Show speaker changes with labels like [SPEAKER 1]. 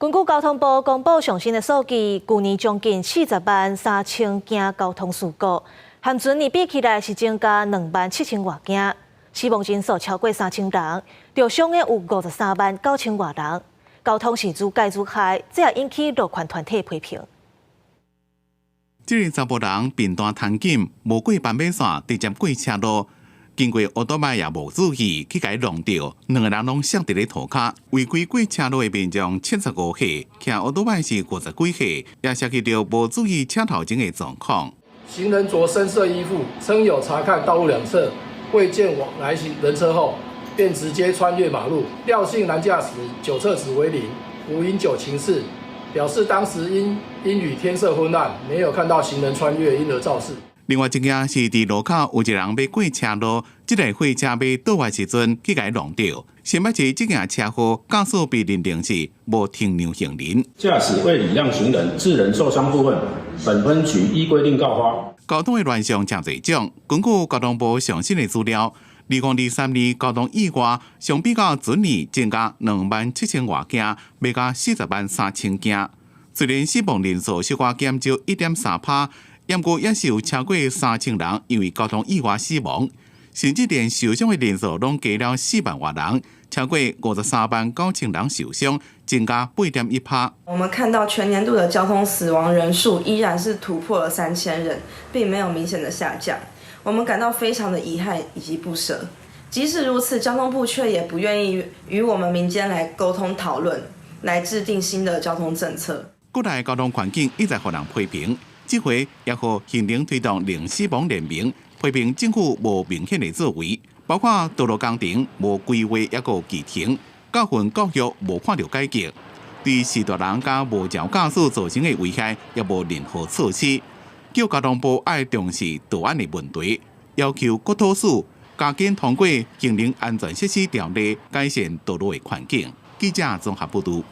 [SPEAKER 1] 根據交通部公布上新的數據，舊年將近40萬3千件交通事故，和前年比起來是增加2萬7千外件，死亡人數超過3000人，著傷的有53萬9千外人。交通是愈改愈害，這也引起路權團體批評。
[SPEAKER 2] 這个查埔人貧惰貪緊，無過斑馬線，直接過車路。經過歐多邁也無注意，去共伊挵著，兩个人攏摔佇咧塗跤。違規過車路的民眾75歲，騎歐多邁是50幾歲，也涉及著無注意車頭前的狀況。
[SPEAKER 3] 行人著深色衣服，稱有查看道路兩側，未見往來行人車後，便直接穿越馬路。廖姓男駕駛酒測值為零，無飲酒情事，表示當時因陰雨天色昏暗，沒有看到行人穿越，因而肇事。
[SPEAKER 2] 另外一件是佇路口有一個人欲過車路，這台貨車欲倒來時陣去共伊挵著。新北市這件車禍駕駛被認定是無停讓行人。
[SPEAKER 4] 駕駛未禮讓行人，致人受傷部分，本分局依規定告發。
[SPEAKER 2] 交通的亂象誠濟種，根據交通部上新的資料，2023年交通意外相比較前年增加2萬7千外件，欲到40萬3千件。雖然死亡人數小可減少1.3%，毋過也是有超過3000人因為交通意外死亡，甚至連受傷的人數攏加了4萬外人，超過53萬9千人受傷，增加8.1%。
[SPEAKER 5] 我們看到全年度的交通死亡人數依然是突破了3000人，並沒有明顯的下降。我們感到非常的遺憾以及不捨。即使如此，交通部卻也不願意與我們民間來溝通討論，來制定新的交通政策。
[SPEAKER 2] 國內交通環境一再予人批評。這回也予行人推動零死亡聯盟批評政府無明顯的作為，包括道路工程無規劃，抑閣拒停，教訓教育無看著解決，對序大人佮無照駕駛造成的危害也無任何措施，叫交通部愛重視道安的問題，要求國土署加緊通過行人安全設施條例，改善道路的環境。記者綜合報導。